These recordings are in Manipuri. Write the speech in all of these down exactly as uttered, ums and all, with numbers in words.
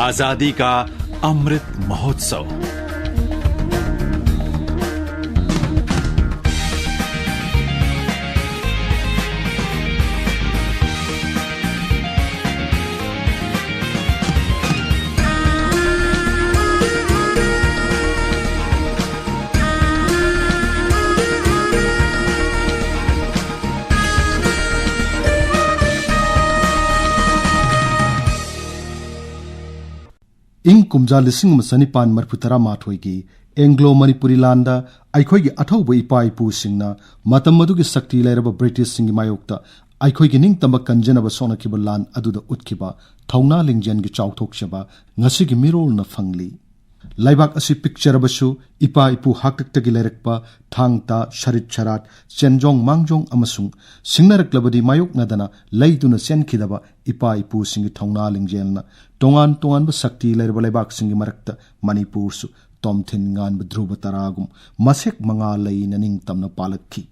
आजादी का अमृत महोत्सव। ꯏꯪ ꯀꯨꯝꯖꯥ ꯂꯤꯁꯤꯡ ꯑꯃ ꯆꯅꯤꯄꯥꯟ ꯃꯔꯤꯐꯨ ꯇꯔꯥꯃꯥꯊꯣꯏꯒꯤ ꯑꯦꯡꯒ꯭ꯂꯣ ꯃꯅꯤꯄꯨꯔꯤ ꯂꯥꯟꯗ ꯑꯩꯈꯣꯏꯒꯤ ꯑꯊꯧꯕ ꯏꯄꯥ ꯏꯄꯨꯁꯤꯡꯅ ꯃꯇꯝ ꯑꯗꯨꯒꯤ ꯁꯛꯇꯤ ꯂꯩꯔꯕ ꯕ꯭ꯔꯤꯇꯤꯁꯁꯤꯡꯒꯤ ꯃꯥꯌꯣꯛꯇ ꯑꯩꯈꯣꯏꯒꯤ ꯅꯤꯡꯇꯝꯕ ꯀꯟꯖꯅꯕ ꯁꯣꯛꯅꯈꯤꯕ ꯂꯥꯟ ꯑꯗꯨꯗ ꯎꯠꯈꯤꯕ ꯊꯧꯅꯥ ꯂꯤꯡꯖꯦꯜꯒꯤ ꯆꯥꯎꯊꯣꯛꯆꯕ ꯉꯁꯤꯒꯤ ꯃꯤꯔꯣꯜꯅ ꯐꯪꯂꯤ꯫ ꯂꯩꯕꯥꯛ ꯑꯁꯤ ꯄꯤꯛꯆꯔꯕꯁꯨ ꯏꯄꯥ ꯏꯄꯨ ꯍꯥꯛꯇꯛꯇꯒꯤ ꯂꯩꯔꯛꯄ ꯊꯥꯡ ꯇꯥ, ꯁꯔꯤꯠ ꯁꯔꯥꯠ, ꯆꯦꯟꯖꯣꯡ ꯃꯥꯡꯖꯣꯡ ꯑꯃꯁꯨꯡ ꯁꯤꯡꯅꯔꯛꯂꯕꯗꯤ ꯃꯥꯌꯣꯛꯅꯗꯅ ꯂꯩꯗꯨꯅ ꯆꯦꯟꯈꯤꯗꯕ ꯏꯄꯥ ꯏꯄꯨꯁꯤꯡꯒꯤ ꯊꯧꯅꯥ ꯂꯤꯡꯖꯦꯜꯅ ꯇꯣꯉꯥꯟ ꯇꯣꯉꯥꯟꯕ ꯁꯛꯇꯤ ꯂꯩꯔꯕ ꯂꯩꯕꯥꯛꯁꯤꯡꯒꯤ ꯃꯔꯛꯇ ꯃꯅꯤꯄꯨꯔꯁꯨ ꯇꯣꯝꯊꯤꯟ ꯉꯥꯟꯕ ꯙ꯭ꯔꯨꯕ ꯇꯔꯥꯒꯨꯝ ꯃꯁꯦꯛ ꯃꯉꯥ ꯂꯩꯅ ꯅꯤꯡꯇꯝꯅ ꯄꯥꯜꯂꯛꯈꯤ꯫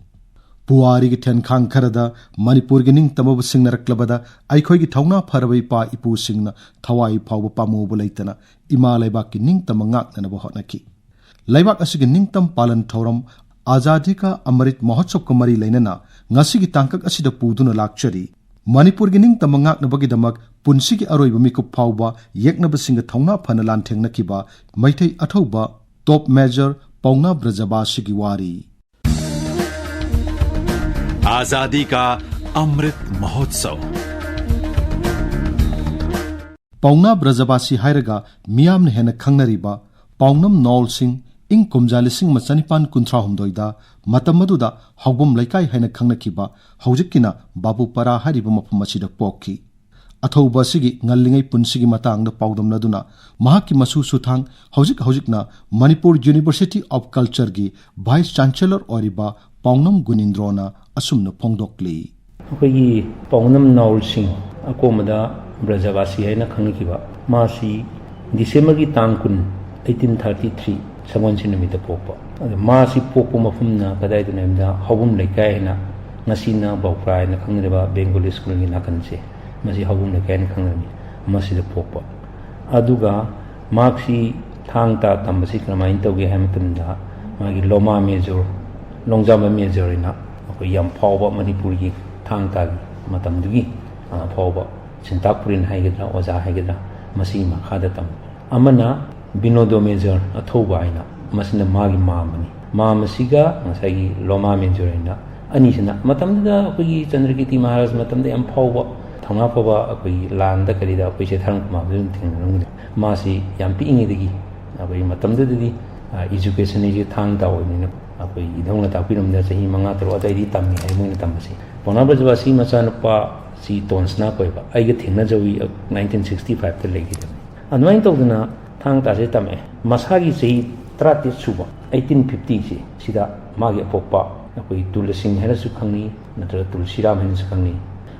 ꯄꯨꯋꯥꯔꯤꯒꯤ ꯊꯦꯟꯈꯥꯡ ꯈꯔꯗ ꯃꯅꯤꯄꯨꯔꯒꯤ ꯅꯤꯡꯇꯝꯕꯕꯨ ꯁꯤꯡꯅꯔꯛꯂꯕꯗ ꯑꯩꯈꯣꯏꯒꯤ ꯊꯧꯅꯥ ꯐꯔꯕ ꯏꯄꯥ ꯏꯄꯨꯁꯤꯡꯅ ꯊꯋꯥꯏ ꯐꯥꯎꯕ ꯄꯥꯝꯃꯨꯕ ꯂꯩꯇꯅ ꯏꯃꯥ ꯂꯩꯕꯥꯛꯀꯤ ꯅꯤꯡꯇꯝꯕ ꯉꯥꯛꯅꯅꯕ ꯍꯣꯠꯅꯈꯤ꯫ ꯂꯩꯕꯥꯛ ꯑꯁꯤꯒꯤ ꯅꯤꯡꯇꯝ ꯄꯥꯂꯟ ꯊꯧꯔꯝ ꯑꯖꯥꯗꯤ ꯀꯥ ꯑꯃꯔꯤꯠ ꯃꯍꯣꯠꯁꯕꯀ ꯃꯔꯤ ꯂꯩꯅꯅ ꯉꯁꯤꯒꯤ ꯇꯥꯡꯀꯛ ꯑꯁꯤꯗ ꯄꯨꯗꯨꯅ ꯂꯥꯛꯆꯔꯤ꯫ ꯃꯅꯤꯄꯨꯔꯒꯤ ꯅꯤꯡꯇꯝꯕ ꯉꯥꯛꯅꯕꯒꯤꯗꯃꯛ ꯄꯨꯟꯁꯤꯒꯤ ꯑꯔꯣꯏꯕ ꯃꯤꯀꯨꯞ ꯐꯥꯎꯕ ꯌꯦꯛꯅꯕꯁꯤꯡꯒ ꯊꯧꯅꯥ ꯐꯅ ꯂꯥꯟꯊꯦꯡꯅꯈꯤꯕ ꯃꯩꯇꯩ ꯑꯊꯧꯕ ꯇꯣꯞ ꯃꯦꯖꯔ ꯄꯥꯎꯅꯥ ꯕ꯭ꯔꯖꯕꯥꯁꯤꯒꯤ ꯋꯥꯔꯤ꯫ आजादी का अमृत महोत्सव। ꯄꯥꯎꯅꯥ ꯕ꯭ꯔꯖꯕꯥꯁꯤ ꯍꯥꯏꯔꯒ ꯃꯤꯌꯥꯝꯅ ꯍꯦꯟꯅ ꯈꯪꯅꯔꯤꯕ ꯄꯥꯎꯅꯝ ꯅꯥꯎꯜ ꯁꯤꯡ ꯏꯪ ꯀꯨꯝꯖꯥ ꯂꯤꯁꯤꯡ ꯑꯃ ꯆꯅꯤꯄꯥꯟ ꯀꯨꯟꯊ꯭ꯔꯥ ꯍꯨꯝꯗꯣꯏꯗ ꯃꯇꯝ ꯑꯗꯨꯗ ꯍꯥꯎꯕꯝ ꯂꯩꯀꯥꯏ ꯍꯥꯏꯅ ꯈꯪꯅꯈꯤꯕ ꯍꯧꯖꯤꯛꯀꯤꯅ ꯕꯥꯕꯨꯄꯥꯔꯥ ꯍꯥꯏꯔꯤꯕ ꯃꯐꯝ ꯑꯁꯤꯗ ꯄꯣꯛꯈꯤ꯫ ꯑꯊꯧꯕ ꯑꯁꯤꯒꯤ ꯉꯜꯂꯤꯉꯩ ꯄꯨꯟꯁꯤꯒꯤ ꯃꯇꯥꯡꯗ ꯄꯥꯎꯗꯝꯅꯗꯨꯅ ꯃꯍꯥꯛꯀꯤ ꯃꯁꯨ ꯁꯨꯊꯥꯡ, ꯍꯧꯖꯤꯛ ꯍꯧꯖꯤꯛꯅ ꯃꯅꯤꯄꯨꯔ ꯌꯨꯅꯤꯚꯔꯁꯤꯇꯤ ꯑꯣꯐ ꯀꯜꯆꯔꯒꯤ ꯚꯥꯏꯁ ꯆꯥꯟꯁꯦꯂꯔ ꯑꯣꯏꯔꯤꯕ ꯄꯥꯎꯅꯝ ꯒꯨꯅꯤꯟꯗ꯭ꯔꯣꯅ ꯑꯁꯨꯝꯅ ꯐꯣꯡꯗꯣꯛꯂꯤ꯫ ꯑꯩꯈꯣꯏꯒꯤ ꯄꯥꯎꯅꯝ ꯅꯥꯎꯜ ꯁꯤꯡ, ꯑꯀꯣꯝꯕꯗ ꯕ꯭ꯔꯖꯕꯥꯁꯤ ꯍꯥꯏꯅ ꯈꯪꯅꯈꯤꯕ, ꯃꯥꯁꯤ ꯗꯤꯁꯦꯝꯕꯔꯒꯤ ꯇꯥꯡ ꯀꯨꯟ, eighteen thirty three, ꯁꯒꯣꯜꯁꯦꯟ ꯅꯨꯃꯤꯠꯇ ꯄꯣꯛꯄ꯫ ꯑꯗꯣ ꯃꯥꯁꯤ ꯄꯣꯛꯄ ꯃꯐꯝꯅ ꯀꯗꯥꯏꯗꯅꯣ ꯍꯥꯏꯕꯗ ꯍꯥꯎꯕꯝ ꯂꯩꯀꯥꯏ ꯍꯥꯏꯅ, ꯉꯁꯤꯅ ꯕꯥꯎꯄ꯭ꯔꯥ ꯍꯥꯏꯅ ꯈꯪꯅꯔꯤꯕ ꯕꯦꯡꯒꯣꯂꯤ ꯁ꯭ꯀꯨꯜꯒꯤ ꯅꯥꯀꯟꯁꯦ, ꯃꯁꯤ ꯍꯥꯎꯕꯝ ꯂꯩꯀꯥꯏ ꯍꯥꯏꯅ ꯈꯪꯅꯔꯝꯃꯤ꯫ ꯃꯁꯤꯗ ꯄꯣꯛꯄ꯫ ꯑꯗꯨꯒ ꯃꯍꯥꯛꯁꯤ ꯊꯥꯡ ꯇꯥ ꯇꯝꯕꯁꯤ ꯀꯔꯝꯍꯥꯏꯅ ꯇꯧꯒꯦ ꯍꯥꯏꯕ ꯃꯇꯝꯗ, ꯃꯥꯒꯤ ꯂꯣꯃꯥ ꯃꯦꯖꯣꯔ, ꯂꯣꯡꯖꯥꯝꯕ ꯃꯦꯖꯣꯔ ꯍꯥꯏꯅ ꯑꯩꯈꯣꯏ ꯌꯥꯝ ꯐꯥꯎꯕ ꯃꯅꯤꯄꯨꯔꯒꯤ ꯊꯥꯡ ꯇꯥꯒꯤ ꯃꯇꯝꯗꯨꯒꯤ ꯑꯐꯥꯎꯕ ꯁꯤꯟꯇꯥꯛ ꯄꯨꯔꯤꯟ ꯍꯥꯏꯒꯗ꯭ꯔꯥ, ꯑꯣꯖꯥ ꯍꯥꯏꯒꯗ꯭ꯔꯥ, ꯃꯁꯤꯒꯤ ꯃꯈꯥꯗ ꯇꯝꯕ꯫ ꯑꯃꯅ ꯕꯤꯅꯣꯗꯣ ꯃꯦꯖꯔ ꯑꯊꯧꯕ ꯍꯥꯏꯅ, ꯃꯁꯤꯅ ꯃꯥꯒꯤ ꯃꯥꯝꯃꯅꯤ꯫ ꯃꯥꯝꯃꯁꯤꯒ ꯉꯁꯥꯏꯒꯤ ꯂꯣꯃꯥ ꯃꯦꯖꯔ ꯍꯥꯏꯅ ꯑꯅꯤꯁꯤꯅ, ꯃꯇꯝꯗꯨꯗ ꯑꯩꯈꯣꯏꯒꯤ ꯆꯟꯗ꯭ꯔꯀꯤꯔꯇꯤ ꯃꯍꯥꯔꯥꯖ ꯃꯇꯝꯗ ꯌꯥꯝ ꯐꯥꯎꯕ, ꯊꯧꯅꯥ ꯐꯕ, ꯑꯩꯈꯣꯏꯒꯤ ꯂꯥꯟꯗ ꯀꯔꯤꯗ ꯑꯩꯈꯣꯏ ꯁꯦꯊꯥꯔꯝ ꯀꯨꯃꯥꯔꯗꯨ ꯑꯗꯨꯝ ꯊꯦꯡꯅꯔꯝꯒꯅꯤ꯫ ꯃꯥꯁꯤ ꯌꯥꯝ ꯄꯤꯛꯏꯉꯩꯗꯒꯤ, ꯑꯩꯈꯣꯏꯒꯤ ꯃꯇꯝꯗꯨꯗꯗꯤ, ꯑ, education ꯍꯥꯏꯁꯦ ꯊꯥꯡ ꯇꯥ ꯑꯣꯏꯕꯅꯤꯅ, ꯑꯩꯈꯣꯏ ꯏꯙꯧꯅ ꯇꯥꯛꯄꯤꯔꯝꯕꯗ ꯆꯍꯤ ꯃꯉꯥ ꯇꯔꯨꯛ ꯑꯗꯨꯋꯥꯏꯗꯒꯤ ꯇꯝꯃꯤ ꯍꯥꯏ ꯃꯣꯏꯅ ꯇꯝꯕꯁꯤ꯫ ꯄꯥꯎꯅꯥ ꯕ꯭ꯔꯖꯕꯥꯁꯤ ꯃꯆꯥꯅꯨꯄꯥꯁꯤ ꯇꯣꯟꯁꯅꯥ ꯀꯧꯏꯕ, ꯑꯩꯒ ꯊꯦꯡꯅꯖꯧꯏ, nineteen sixty five ꯇ ꯂꯩꯈꯤꯗꯕꯅꯤ꯫ ꯑꯗꯨꯃꯥꯏꯅ ꯇꯧꯗꯅ ꯊꯥꯡ ꯇꯥꯁꯦ ꯇꯝꯃꯛꯑꯦ꯫ ꯃꯁꯥꯒꯤ ꯆꯍꯤ ꯇꯔꯥꯇꯔꯦꯠ ꯁꯨꯕ, eighteen fifty ꯁꯤ, ꯁꯤꯗ ꯃꯥꯒꯤ ꯑꯄꯣꯛꯄ ꯑꯩꯈꯣꯏ ꯇꯨꯂꯁꯤꯡ ꯍꯥꯏꯅꯁꯨ ꯈꯪꯅꯩ, ꯅꯠꯇ꯭ꯔꯒ ꯇꯨꯜꯁꯤꯔꯥꯝ ꯍꯥꯏꯅꯁꯨ ꯈꯪꯅꯩ,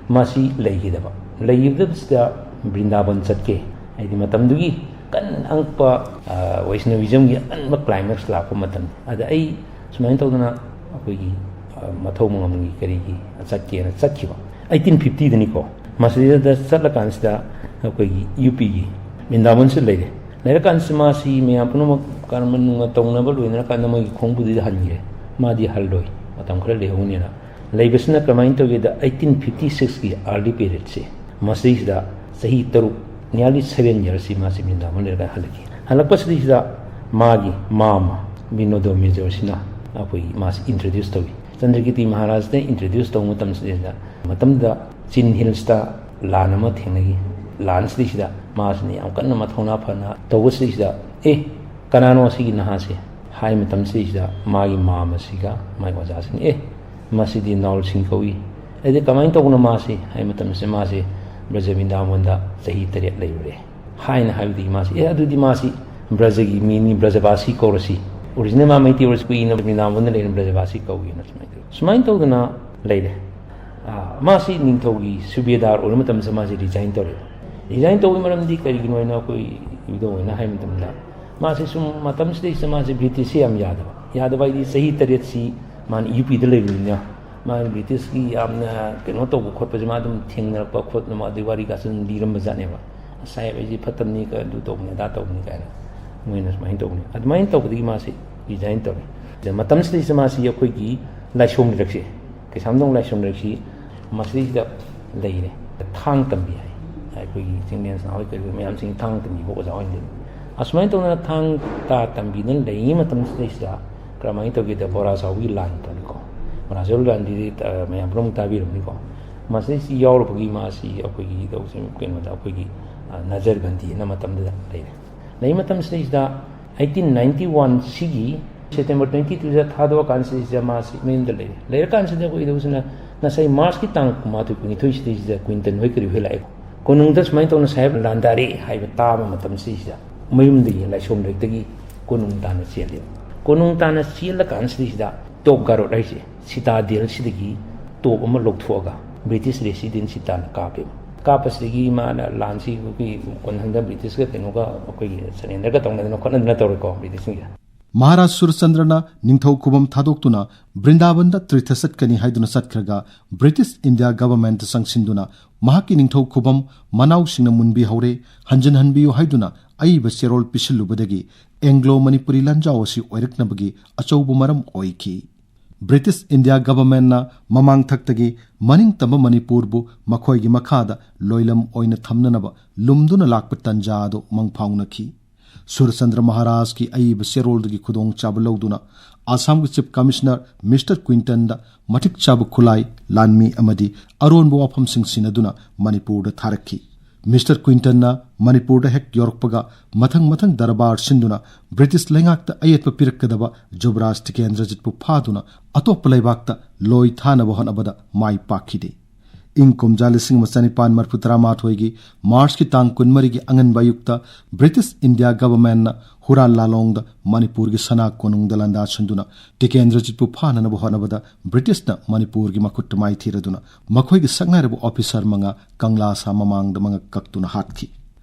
ꯃꯥꯁꯤ ꯂꯩꯈꯤꯗꯕ꯫ ꯂꯩꯈꯤꯗꯕꯁꯤꯗ ꯕ꯭ꯔꯤꯟꯗꯥꯕꯟ ꯆꯠꯀꯦ, ꯍꯥꯏꯗꯤ ꯃꯇꯝꯗꯨꯒꯤ ꯀꯟꯅ ꯑꯉꯛꯄ, ꯑ, ꯋꯩꯁꯅꯕꯤꯖꯝꯒꯤ ꯑꯀꯟꯕ climax ꯂꯥꯛꯄ ꯃꯇꯝ꯫ ꯑꯗ ꯑꯩ ꯁꯨꯃꯥꯏꯅ ꯇꯧꯗꯅ ꯑꯩꯈꯣꯏꯒꯤ, ꯑ, ꯃꯊꯧ ꯃꯉꯝꯒꯤ ꯀꯔꯤꯒꯤ ꯆꯠꯀꯦꯅ ꯆꯠꯈꯤꯕ꯫ eighteen fifty ꯗꯅꯤꯀꯣ꯫ ꯃꯁꯤꯗ ꯆꯠꯂꯀꯥꯟꯁꯤꯗ ꯑꯩꯈꯣꯏꯒꯤ ꯌꯨ ꯄꯤꯒꯤ ꯕ꯭ꯔꯤꯟꯗꯥꯕꯟꯁꯤꯗ ꯂꯩꯔꯦ꯫ ꯂꯩꯔꯀꯥꯟꯁꯤꯗ ꯃꯥꯁꯤ ꯃꯌꯥꯝ ꯄꯨꯝꯅꯃꯛ ꯀꯔꯃ ꯅꯨꯡꯃ ꯇꯧꯅꯕ ꯂꯣꯏꯅꯔꯀꯥꯟꯗ ꯃꯣꯏꯒꯤ ꯈꯣꯡꯕꯨꯗꯤꯗ ꯍꯟꯈ꯭ꯔꯦ꯫ ꯃꯥꯗꯤ ꯍꯜꯂꯣꯏ, ꯃꯇꯝ ꯈꯔ ꯂꯩꯍꯧꯅꯦꯅ꯫ ꯂꯩꯕꯁꯤꯅ ꯀꯃꯥꯏꯅ ꯇꯧꯒꯦꯗ, eighteen fifty six ꯀꯤ early period ꯁꯤ, ꯃꯁꯤꯗꯩꯁꯤꯗ ꯆꯍꯤ ꯇꯔꯨꯛ, nearly seven years ꯁꯤ ꯃꯥꯁꯤ ꯕ꯭ꯔꯤꯟꯗꯥꯕꯟ ꯂꯩꯔꯒ ꯍꯜꯂꯛꯈꯤ꯫ ꯍꯜꯂꯛꯄꯁꯤꯗꯩꯁꯤꯗ ꯃꯥꯒꯤ ꯃꯥꯝꯃ ꯕꯤꯅꯣꯗꯣ ꯃꯦꯖꯣꯔꯁꯤꯅ ꯑꯩꯈꯣꯏꯒꯤ ꯃꯥꯁꯤ introduce ꯇꯧꯏ꯫ ꯆꯟꯗ꯭ꯔꯀꯤꯔꯇꯤ ꯃꯍꯥꯔꯥꯖꯅ introduce ꯇꯧꯕ ꯃꯇꯝꯁꯤꯗꯩꯗ, ꯃꯇꯝꯗꯨꯗ ꯆꯤꯟ ꯍꯤꯜꯁꯇ ꯂꯥꯟ ꯑꯃ ꯊꯦꯡꯅꯈꯤ꯫ ꯂꯥꯟꯁꯤꯗꯩꯁꯤꯗ ꯃꯥꯁꯤꯅ ꯌꯥꯝ ꯀꯟꯅ ꯃꯊꯧꯅꯥ ꯐꯅ ꯇꯧꯕꯁꯤꯗꯩꯁꯤꯗ, "ꯑꯦ, ꯀꯅꯥꯅꯣ ꯑꯁꯤꯒꯤ ꯅꯍꯥꯁꯦ?" ꯍꯥꯏ ꯃꯇꯝꯁꯤꯗꯩꯁꯤꯗ ꯃꯥꯒꯤ ꯃꯥꯝꯃꯁꯤꯒ ꯃꯥꯒꯤ ꯑꯣꯖꯥꯁꯤꯡ, "ꯑꯦ, ꯃꯁꯤꯗꯤ ꯅꯥꯎꯜ ꯁꯤꯡ ꯀꯧꯏ꯫ ꯑꯗꯩ ꯀꯃꯥꯏꯅ ꯇꯧꯕꯅꯣ ꯃꯥꯁꯤ?" ꯍꯥꯏ ꯃꯇꯝꯁꯤꯗ ꯃꯥꯁꯤ ꯕ꯭ꯔꯖ ꯕ꯭ꯔꯤꯟꯗꯥꯕꯟꯗ ꯆꯍꯤ ꯇꯔꯦꯠ ꯂꯩꯔꯨꯔꯦ ꯍꯥꯏꯅ ꯍꯥꯏꯕꯗꯒꯤ ꯃꯥꯁꯤ, "ꯑꯦ, ꯑꯗꯨꯗꯤ ꯃꯥꯁꯤ ꯕ꯭ꯔꯖꯒꯤ ꯃꯤꯅꯤ, ꯕ꯭ꯔꯖꯕꯥꯁꯤ ꯀꯧꯔꯁꯤ꯫ Original ꯃꯥ ꯃꯩꯇꯩ ꯑꯣꯏꯔꯁꯨ ꯀꯨꯏꯅ ꯕ꯭ꯔꯤꯟꯗꯥꯕꯟꯗ ꯂꯩꯔꯝ ꯕ꯭ꯔꯖꯕꯥꯁꯤ ꯀꯧꯏꯅ" ꯁꯨꯃꯥꯏꯅ ꯇꯧꯏ꯫ ꯁꯨꯃꯥꯏꯅ ꯇꯧꯗꯅ ꯂꯩꯔꯦ꯫ ꯑ, ꯃꯥꯁꯤ ꯅꯤꯡꯊꯧꯒꯤ ꯁꯨꯕꯦꯗꯥꯔ ꯑꯣꯏꯕ ꯃꯇꯝꯁꯤꯗ ꯃꯥꯁꯤ resign ꯇꯧꯔꯦ꯫ Resign ꯇꯧꯕꯒꯤ ꯃꯔꯝꯗꯤ ꯀꯔꯤꯒꯤꯅꯣ ꯍꯥꯏꯅ ꯑꯩꯈꯣꯏ ꯏꯕꯨꯙꯧ ꯍꯣꯏꯅ ꯍꯥꯏꯕ ꯃꯇꯝꯗ, ꯃꯥꯁꯤ ꯁꯨꯝ ꯃꯇꯝꯁꯤꯗꯩꯁꯤꯗ ꯃꯥꯁꯤ ꯕ꯭ꯔꯤꯇꯤꯁꯁꯤ ꯌꯥꯝ ꯌꯥꯗꯕ꯫ ꯌꯥꯗꯕ ꯍꯥꯏꯗꯤ ꯆꯍꯤ ꯇꯔꯦꯠꯁꯤ ꯃꯥꯅ ꯌꯨ ꯄꯤꯗ ꯂꯩꯕꯅꯤꯅ, ꯃꯥꯅ ꯕ꯭ꯔꯤꯇꯤꯁꯀꯤ ꯌꯥꯝꯅ ꯀꯩꯅꯣ ꯇꯧꯕ ꯈꯣꯠꯄꯁꯦ ꯃꯥ ꯑꯗꯨꯝ ꯊꯦꯡꯅꯔꯛꯄ ꯈꯣꯠꯅꯕ ꯑꯗꯨꯒꯤ ꯋꯥꯔꯤꯒꯁꯨ ꯑꯗꯨꯝ ꯂꯤꯔꯝꯕ ꯖꯥꯠꯅꯦꯕ꯫ "ꯁꯥꯍꯦꯕ, ꯑꯩꯁꯦ ꯐꯠꯇꯕꯅꯤ, ꯑꯗꯨ ꯇꯧꯕꯅꯤ, ꯑꯗꯥ ꯇꯧꯕꯅꯤ" ꯀꯥꯏꯅ ꯃꯣꯏꯅ ꯁꯨꯃꯥꯏꯅ ꯇꯧꯕꯅꯤ꯫ ꯑꯗꯨꯃꯥꯏꯅ ꯇꯧꯕꯗꯒꯤ ꯃꯥꯁꯤ ꯔꯤꯖꯥꯏꯟ ꯇꯧꯔꯦ꯫ ꯑꯗ ꯃꯇꯝꯁꯤꯗꯩꯁꯤꯗ ꯃꯥꯁꯤ ꯑꯩꯈꯣꯏꯒꯤ ꯂꯥꯏꯁꯣꯝ ꯂꯩꯔꯛꯁꯦ, ꯀꯩꯁꯥꯝꯊꯣꯡ ꯂꯥꯏꯁꯣꯝ ꯂꯩꯔꯛꯁꯤ ꯃꯁꯤꯗꯩꯁꯤꯗ ꯂꯩꯔꯦ꯫ ꯊꯥꯡ ꯇꯝꯕꯤ ꯍꯥꯏ, ꯑꯩꯈꯣꯏꯒꯤ ꯆꯤꯡꯂꯦꯟ ꯁꯅꯥꯍꯣꯏ ꯀꯔꯤ ꯃꯌꯥꯝꯁꯤꯡ ꯊꯥꯡ ꯇꯝꯕꯤꯕ ꯑꯣꯖꯥ ꯑꯣꯏꯅ ꯂꯩ꯫ ꯑꯁꯨꯃꯥꯏꯅ ꯇꯧꯗꯅ ꯊꯥꯡ ꯇꯥ ꯇꯝꯕꯤꯗꯨꯅ ꯂꯩꯔꯤꯉꯩ ꯃꯇꯝꯁꯤꯗꯩꯁꯤꯗ ꯀꯔꯝꯍꯥꯏꯅ ꯇꯧꯒꯦꯗ, ꯕꯣꯔꯥ ꯆꯥꯎꯕꯒꯤ ꯂꯥꯟ ꯇꯧꯔꯤꯀꯣ꯫ ꯕꯣꯔꯥ ꯆꯥꯎꯕꯒꯤ ꯂꯥꯟꯗꯤ, ꯑ, ꯃꯌꯥꯝ ꯄꯨꯝꯅꯃꯛ ꯇꯥꯕꯤꯔꯝꯅꯤꯀꯣ꯫ ꯃꯁꯤꯗꯩꯁꯤ ꯌꯥꯎꯔꯕꯒꯤ ꯃꯥꯁꯤ ꯑꯩꯈꯣꯏꯒꯤ ꯇꯧꯁꯤ ꯀꯩꯅꯣꯗ ꯑꯩꯈꯣꯏꯒꯤ, ꯑ, ꯅꯖꯔꯕꯟꯗꯤ ꯑꯅ ꯃꯇꯝꯗꯨꯗ ꯂꯩꯔꯦ꯫ ꯂꯩ ꯃꯇꯝꯁꯤꯗꯩꯁꯤꯗ eighteen ninety one ꯁꯤꯒꯤ September twenty two ꯗ ꯊꯥꯗꯣꯛꯑꯀꯥꯟꯁꯤꯗꯩꯁꯤꯗ ꯃꯥꯁꯤ ꯃꯌꯨꯝꯗ ꯂꯩꯔꯦ꯫ ꯂꯩꯔꯀꯥꯟꯁꯤꯗ ꯑꯩꯈꯣꯏ ꯏꯗꯧꯁꯤꯅ ꯉꯁꯥꯏ March ꯀꯤ ꯇꯥꯡ ꯀꯨꯟꯃꯥꯊꯣꯏ, ꯀꯨꯟꯅꯤꯊꯣꯏ ꯁꯤꯗꯩꯁꯤꯗ ꯀ꯭ꯋꯤꯟꯇꯟ ꯍꯣꯏ ꯀꯔꯤ ꯍꯣꯏ ꯂꯥꯛꯑꯦ꯫ ꯀꯣꯅꯨꯡꯗ ꯁꯨꯃꯥꯏꯅ ꯇꯧꯅ ꯁꯥꯍꯦꯕ ꯂꯥꯟꯗꯥꯔꯦ ꯍꯥꯏꯕ ꯇꯥꯕ ꯃꯇꯝꯁꯤꯗꯩꯁꯤꯗ ꯃꯌꯨꯝꯗꯒꯤ ꯂꯥꯏꯁꯣꯝ ꯂꯩꯔꯛꯇꯒꯤ ꯀꯣꯅꯨꯡ ꯇꯥꯟꯅ ꯆꯦꯜꯂꯦꯕ꯫ ꯀꯣꯅꯨꯡ ꯇꯥꯟꯅ ꯆꯦꯜꯂꯀꯥꯟꯁꯤꯗꯩꯁꯤꯗ ꯇꯣꯞ ꯒꯥꯔꯣꯠ ꯍꯥꯏꯁꯦ ꯁꯤꯇꯥꯗꯦꯜꯁꯤꯗꯒꯤ ꯇꯣꯞ ꯑꯃ ꯂꯧꯊꯣꯛꯑꯒ ꯕ꯭ꯔꯤꯇꯤꯁ ꯔꯦꯁꯤꯗꯦꯟꯁꯤ ꯇꯥꯟꯅ ꯀꯥꯞꯄꯦꯕ꯫ ꯀꯥꯞꯄꯁꯤꯗꯒꯤ ꯃꯥꯅ ꯂꯥꯟꯁꯤ ꯑꯩꯈꯣꯏꯒꯤ ꯀꯣꯟꯊꯪꯗ ꯕ꯭ꯔꯤꯇꯤꯁꯀ ꯀꯩꯅꯣꯒ ꯑꯩꯈꯣꯏꯒꯤ ꯁꯔꯦꯟꯗꯔꯒ ꯇꯧꯅꯗꯅ ꯈꯣꯠꯅꯗꯅ ꯇꯧꯔꯦꯀꯣ ꯕ꯭ꯔꯤꯇꯤꯁꯁꯤꯡꯁꯦ꯫ ꯃꯍꯥꯔꯥꯖ ꯁꯨꯔꯆꯟꯗ꯭ꯔꯅ ꯅꯤꯡꯊꯧ ꯈꯨꯕꯝ ꯊꯥꯗꯣꯛꯇꯨꯅ ꯕ꯭ꯔꯤꯟꯗꯥꯕꯟꯗ ꯇꯤꯔꯊ ꯆꯠꯀꯅꯤ ꯍꯥꯏꯗꯨꯅ ꯆꯠꯈ꯭ꯔꯒ ꯕ꯭ꯔꯤꯇꯤꯁ ꯏꯟꯗꯤꯌꯥ ꯒꯚꯔꯟꯃꯦꯟꯠꯇ ꯆꯪꯁꯤꯟꯗꯨꯅ ꯃꯍꯥꯛꯀꯤ ꯅꯤꯡꯊꯧ ꯈꯨꯕꯝ ꯃꯅꯥꯎꯁꯤꯡꯅ ꯃꯨꯟꯕꯤꯍꯧꯔꯦ, ꯍꯟꯖꯤꯟꯍꯟꯕꯤꯌꯨ ꯍꯥꯏꯗꯨꯅ ꯑꯏꯕ ꯆꯦꯔꯣꯜ ꯄꯤꯁꯤꯜꯂꯨꯕꯗꯒꯤ ꯑꯦꯡꯒ꯭ꯂꯣ ꯃꯅꯤꯄꯨꯔꯤ ꯂꯥꯟꯖꯥꯎ ꯑꯁꯤ ꯑꯣꯏꯔꯛꯅꯕꯒꯤ ꯑꯆꯧꯕ ꯃꯔꯝ ꯑꯣꯏꯈꯤ꯫ ꯕ꯭ꯔꯤꯇꯤꯁ ꯏꯟꯗꯤꯌꯥ ꯒꯚꯔꯟꯃꯦꯟꯠꯅ ꯃꯃꯥꯡꯊꯛꯇꯒꯤ ꯃꯅꯤꯡꯇꯝꯕ ꯃꯅꯤꯄꯨꯔꯕꯨ ꯃꯈꯣꯏꯒꯤ ꯃꯈꯥꯗ ꯂꯣꯏꯂꯝ ꯑꯣꯏꯅ ꯊꯝꯅꯅꯕ ꯂꯨꯝꯗꯨꯅ ꯂꯥꯛꯄ ꯇꯟꯖꯥ ꯑꯗꯨ ꯃꯪꯐꯥꯎꯅꯈꯤ꯫ ꯁꯨꯔꯆꯟꯗ꯭ꯔ ꯃꯍꯥꯔꯥꯖꯀꯤ ꯑꯏꯕ ꯆꯦꯔꯣꯜꯗꯒꯤ ꯈꯨꯗꯣꯡꯆꯥꯕ ꯂꯧꯗꯨꯅ ꯑꯁꯥꯝꯒꯤ ꯆꯤꯐ ꯀꯃꯤꯁꯅꯔ ꯃꯤꯁꯇꯔ ꯀ꯭ꯋꯤꯟꯇꯟꯗ ꯃꯇꯤꯛ ꯆꯥꯕ ꯈꯨꯠꯂꯥꯏ, ꯂꯥꯟꯃꯤ ꯑꯃꯗꯤ ꯑꯔꯣꯟꯕ ꯋꯥꯐꯝꯁꯤꯡ ꯁꯤꯟꯅꯗꯨꯅ ꯃꯅꯤꯄꯨꯔꯗ ꯊꯥꯔꯛꯈꯤ꯫ ꯃꯤꯁꯇꯔ ꯀ꯭ꯋꯤꯟꯇꯟꯅ ꯃꯅꯤꯄꯨꯔꯗ ꯍꯦꯛ ꯌꯧꯔꯛꯄꯒ ꯃꯊꯪ ꯃꯊꯪ ꯗꯔꯕꯥꯔ ꯁꯤꯟꯗꯨꯅ ꯕ꯭ꯔꯤꯇꯤꯁ ꯂꯩꯉꯥꯛꯇ ꯑꯌꯦꯠꯄ ꯄꯤꯔꯛꯀꯗꯕ ꯖꯨꯕꯔꯥꯖ ꯇꯤꯀꯦꯟꯗ꯭ꯔꯖꯤꯠꯄꯨ ꯐꯥꯗꯨꯅ ꯑꯇꯣꯞꯄ ꯂꯩꯕꯥꯛꯇ ꯂꯣꯏ ꯊꯥꯅꯕ ꯍꯣꯠꯅꯕꯗ ꯃꯥꯏ ꯄꯥꯛꯈꯤꯗꯦ꯫ ꯏꯪ ꯀꯨꯝꯖꯥ ꯂꯤꯁꯤꯡ ꯑꯃ ꯆꯅꯤꯄꯥꯟ ꯃꯔꯤꯐꯨ ꯇꯔꯥꯃꯥꯊꯣꯏꯒꯤ ꯃꯥꯔꯆꯀꯤ ꯇꯥꯡ ꯀꯨꯟꯃꯔꯤꯒꯤ ꯑꯉꯟꯕ ꯑꯌꯨꯛꯇ ꯕ꯭ꯔꯤꯇꯤꯁ ꯏꯟꯗꯤꯌꯥ ꯒꯚꯔꯟꯃꯦꯟꯠꯅ ꯍꯨꯔꯥꯟ ꯂꯥꯂꯣꯡꯗ ꯃꯅꯤꯄꯨꯔꯒꯤ ꯁꯅꯥ ꯀꯣꯅꯨꯡꯗ ꯂꯥꯟꯗꯥꯁꯤꯟꯗꯨꯅ ꯇꯤꯀꯦꯟꯗ꯭ꯔꯖꯤꯠꯄꯨ ꯐꯥꯅꯅꯕ ꯍꯣꯠꯅꯕꯗ ꯕ꯭ꯔꯤꯇꯤꯁꯅ ꯃꯅꯤꯄꯨꯔꯒꯤ ꯃꯈꯨꯠꯇ ꯃꯥꯏꯊꯤꯔꯗꯨꯅ ꯃꯈꯣꯏꯒꯤ ꯁꯛꯅꯥꯏꯔꯕ ꯑꯣꯐꯤꯁꯥꯔ ꯃꯉꯥ ꯀꯪꯂꯥ ꯁꯥ ꯃꯃꯥꯡꯗ ꯃꯉꯛ ꯀꯛꯇꯨꯅ ꯍꯥꯠꯈꯤ꯫